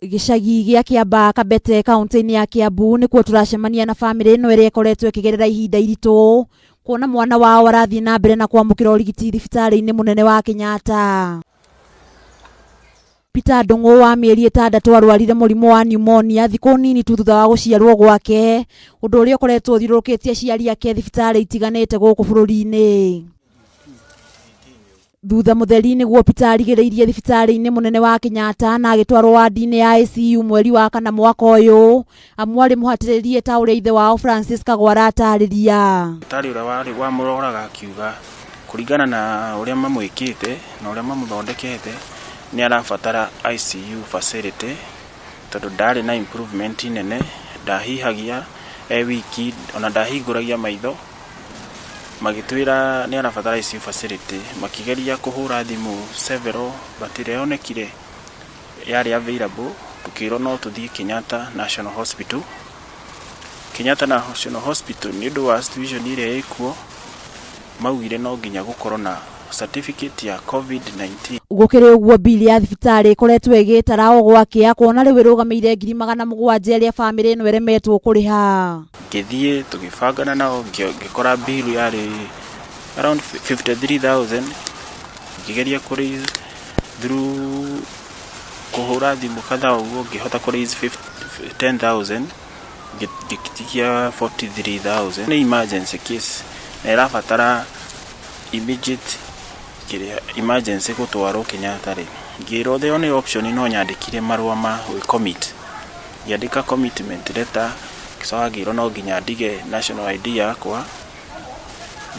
Gĩcagi gĩa Kĩambaa Kabete kaũntĩ-inĩ ya Kĩambu nĩkuo tũracemania na bamĩrĩ ĩno ĩrĩa ĩkoretwo ĩkĩgerera ihinda iritũ kuona mwana wao arathiĩ na mbere na kwamũkĩra ũrigiti thibitarĩ-inĩ mũnene wa Kenyatta. Peter Ndung'u wa mĩeri 6 arwarire mũrimũ wa pneumonia thikũ nini tu thutha wa gũciarwo gwake, ũndũ ũrĩa ũkoretwo ũthiũrũrũkĩtie aciari ake thibitarĩ itiganĩte gũkũ bũrũri-inĩ. Thutha mũtheri nĩguo Peter arigĩrĩirie thibitarĩ-inĩ mũnene wa Kenyatta na agĩtwarwo wandi-inĩ ya ICU mweri wa kana mwaka ũyũ, amu arĩ mũhatĩrĩrie ta ũrĩa ithe wao Francis Kagwara atarĩria. Ndagĩtarĩ ũrĩa warĩ wamũroraga akiuga kũringana na ũrĩa mamwĩkĩte na ũrĩa mamũthondekete nĩ arabatara ICU facility tondũ ndarĩ na improvement nene, ndahihagia e wiki ona ndahingũragia maitho. Magĩtwĩra nĩ arabatara ICU facility, makĩgeria kũhũra thimũ several but ĩrĩa yonekire yarĩ available, tũkĩrwo no tũthiĩ Kenyatta National Hospital. Kenyatta National Hospital nĩ ũndũ wa situation ĩrĩa ĩkuo, maugire no nginya gũkorwo na certificate ya COVID-19. Gũkĩrĩ ũguo mbili ya thibitarĩ ĩkoretwo ĩgĩtara o gwakĩa kuona rĩu ĩrũgamĩire 700,000 ĩrĩa bamĩrĩ ĩno ĩremetwo kũrĩha. Ngĩthiĩ tũgĩbangana nao ngĩkora bill yarĩ around 53,000 ngĩgeria kũ raise through kũhũra thimũ kadhaa ũguo ngĩhota kũ raise 10,000 ngĩtigia 43,000. Nĩ emergency case na ĩrabatara immediate kĩrĩa emergency gũtwarwo Kenyatta rĩ, ngĩrwo the only option no nyandĩkire marũa ma gwĩ commit. Ngĩandĩka commitment letter, ngĩcoka ngĩrwo no nginya ndige national ID yakwa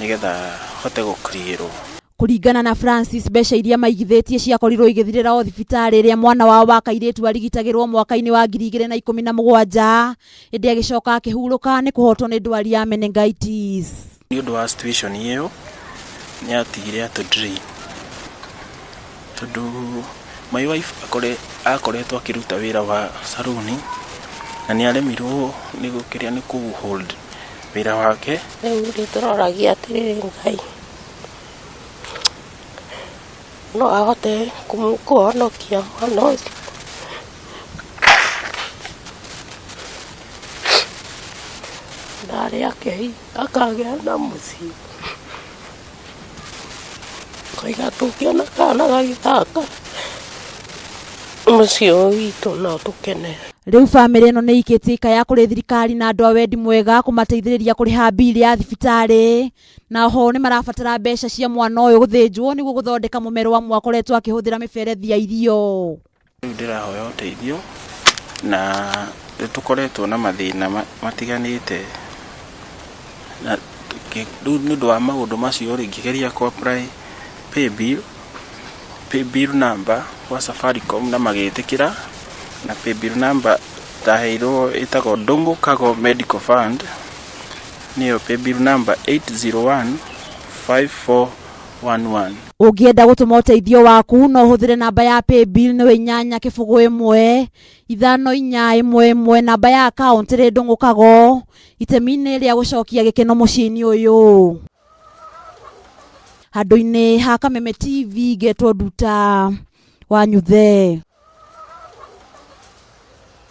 nĩgetha hote gũ clear rwo. Kũringana na Francis, mbeca iria maigithĩtie ciakorirwo igĩthirĩra o thibitarĩ ĩrĩa mwana wao wa kairĩtu arigitagĩrwo mwaka-inĩ wa 2017, ĩndĩ agĩcoka akĩhurũka nĩ kũhotwo nĩ ndwari ya meningitis. Nĩ ũndũ wa situation ĩyo nĩ yatigire atũ drain tondũ my wife akoretwo akĩruta wĩra wa saruni na nĩ aremirwo nĩ gũkĩrĩa nĩ kũ hold wĩra wake. Rĩu rĩ tũroragia atĩrĩrĩ Ngai no ahote kũhonokia mwana ũcio. Na arĩa ake akagĩa na mũciĩ. Koiga tũngĩona kana gagĩthaka mũciĩ ũyũ witũ no tũkene. Rĩu bamĩrĩ ĩno nĩ ĩikĩtie ikaya kũrĩ thirikari na andũ a wendi mwega kũmateithĩrĩria kũrĩha mbili ya thibitarĩ na oho nĩ marabatara mbeca cia mwana ũyũ gũthĩnjwo nĩguo gũthondeka mũmero amu akoretwo akĩhũthĩra mĩberethi ya irio. Rĩu ndĩrahoya ũteithio na nĩ tũkoretwo na mathĩna matiganĩte na rĩu nĩ ũndũ wa maũndũ macio rĩ, ngĩgeria kũ apply paybill, paybill number gwa Safaricom na magĩtĩkĩra na paybill number ndaheirwo ĩtagwo Ndũng'ũ Kago Medical Fund nĩyo paybill number 80154 11. Ũngĩenda gũtũma ũteithio waku no ũhũthĩre namba ya paybill nĩyo 8 0 1 5 4 1 1 namba ya akaunti ĩrĩ Ndũng'ũ Kago itemi-inĩ rĩa gũcokia gĩkeno mũciĩ-inĩ ũyũ. Handũ-inĩ ha Kameme TV ngetwo Nduta wa Nyuthe.